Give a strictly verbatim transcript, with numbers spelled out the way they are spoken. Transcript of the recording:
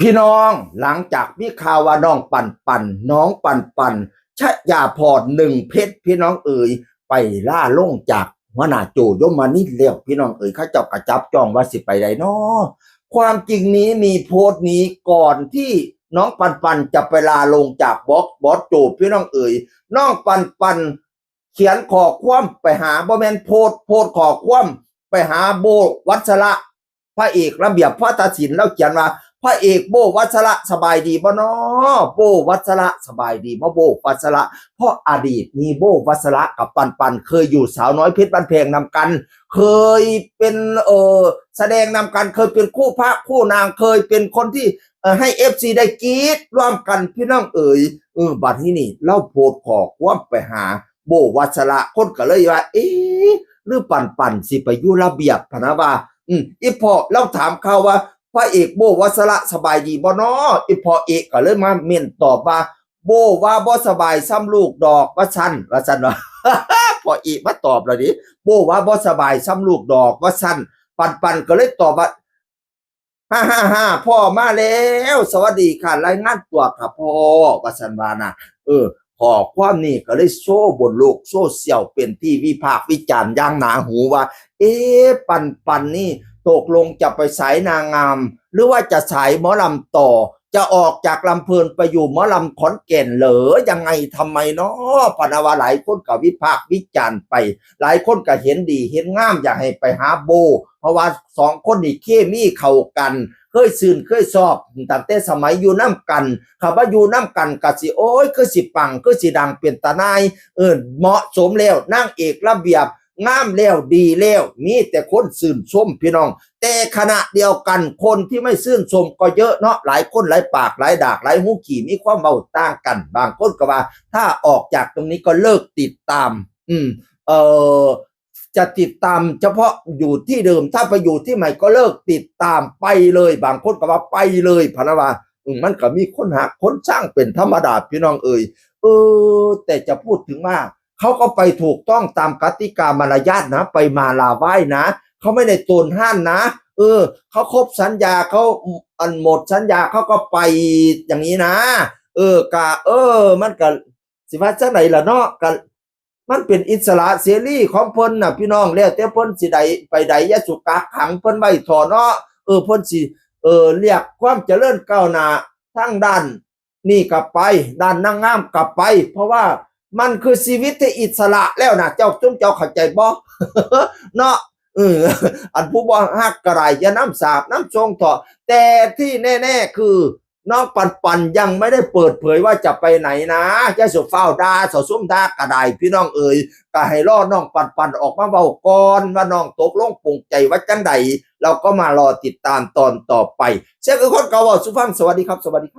พี่น้อง หลังจากมีข่าวว่าน้องปันปัน น้องปันปัน ชยาพร หนึ่งเพชร พี่น้องเอ๋ย ไปลาลงจากหัวหน้าโจยมนินทร์แล้ว พี่น้องเอ๋ย เขาเจ้ากะจับจ้องว่าสิไปใดน้อ ความจริงนี้มีโพสต์นี้ก่อนที่น้องปันปันจะไปลาลงจากบอส บอสโจ พี่น้องเอ๋ย น้องปันปัน เขียนข้อความไปหา บ่แม่นโพสต์ โพสต์ข้อความไปหาโบ วัชระ พระเอกระเบียบวาทศิลป์ แล้วเขียนว่า พระเอกโบ วัชระ สบายดีบ่น้อ โบ วัชระ สบายดีบ่โบ วัชระ เพราะอดีตมีโบ วัชระกับปันปัน เคยอยู่สาวน้อยเพชรบ้านแพงนำกัน เคยเป็น เอ่อ แสดงนำกัน เคยเป็นคู่พระคู่นาง เคยเป็นคนที่ เอ่อ ให้ เอฟซี ได้กรี๊ดร่วมกัน พี่น้องเอ๋ย เออ บัดนี้นี่ เล่าโพสต์ข้อความไปหาโบ วัชระ คนก็เลยว่า เอ๊ะ หรือปันปันสิไปอยู่ระเบียบพะนะว่า อืม อีพ่อ เล่าถามข่าวว่า พระเอกโบ วัชระ สบายดีบ่น้อ อีพ่อเอกก็เลยมาเม้นตอบว่า โบว่าบ่สบายซ้ำลูกดอก ว่าซั่น ว่าซั่นว่า พ่อเอกมาตอบแล้วดิ โบว่าบ่สบายซ้ำลูกดอก ว่าซั่น ปันปันก็เลยตอบว่า ฮ่าฮ่าฮ่า พ่อมาแล้ว สวัสดีค่ะ รายงานตัวค่ะพ่อ ว่าซั่นว่านะ เออ ข้อความนี้ก็เลยโชว์บนโลกโซเชียล เป็นที่วิพากษ์วิจารณ์อย่างหนาหูว่า เอ๊ะ ปันปันนี่ตกลงจะไปสายนางงาม หรือว่าจะสายหมอลำต่อ จะออกจากลำเพลินไปอยู่หมอลำขอนแก่นเหรอ ยังไง ทำไมเนาะ พะนะว่า หลายคนก็วิพากษ์วิจารณ์ไป หลายคนก็เห็นดีเห็นงาม อยากให้ไปหาโบ เพราะว่าสองคนนี่เคมีเข้ากัน เคยซื่นเคยชอบตั้งแต่สมัยอยู่นำกัน คันว่าอยู่นำกันก็สิ โอ้ย คือสิปัง คือสิดังเป็นตาหน่าย เออ เหมาะสมแล้ว นางเอกระเบียบ งามแล้ว ดีแล้ว มีแต่คนชื่นชมพี่น้อง แต่ขณะเดียวกัน คนที่ไม่ชื่นชมก็เยอะเนาะ หลายคนหลายปากหลายดาก หลายหูขี้ มีความเว้าต่างกัน บางคนก็ว่า ถ้าออกจากตรงนี้ก็เลิกติดตาม อืม เอ่อ จะติดตามเฉพาะอยู่ที่เดิม ถ้าไปอยู่ที่ใหม่ก็เลิกติดตามไปเลย บางคนก็ว่าไปเลยพะนะว่า อืม มันก็มีคนฮักคนชังเป็นธรรมดา พี่น้องเอ๋ย เออ แต่จะพูดถึงว่า เขาก็ไปถูกต้องตามกติกามารยาทนะ ไปมาลาไหว้นะ เขาไม่ได้โตนห้านนะ เออ เขาครบสัญญา เขาอันหมดสัญญา เขาก็ไปอย่างนี้นะ เออ กะ เออ มันก็สิว่าจั่งใดล่ะเนาะ กะ มันเป็นอิสระเสรีของเพิ่นน่ะพี่น้อง แล้วแต่เพิ่นสิได้ไปใด อย่าสุกักขังเพิ่นไว้เถาะเนาะ เออ เพิ่นสิ เออ เรียกความเจริญก้าวหน้าทางด้านนี่ก็ไป ด้านนางงามก็ไป เพราะว่ามันคือชีวิตที่อิสระแล้วนะ เจ้า ซุมเจ้าเข้าใจบ่ เนาะ เออ อันผู้บ่ฮักก็ได้ อย่านำสาปนำส่งเถาะ แต่ที่แน่ๆ คือ น้องปันปันยังไม่ได้เปิดเผยว่าจะไปไหนนะ อย่าสุฟ้าวด่า เซาซุมด่าก็ได้ พี่น้องเอ๋ย ก็ให้รอน้องปันปันออกมาเว้าก่อนว่าน้องตกลงปลงใจว่าจั่งใด เราก็มารอติดตามตอนต่อไป เสียงคือคนเก่าเว้าสู่ฟัง สวัสดีครับ สวัสดีครับ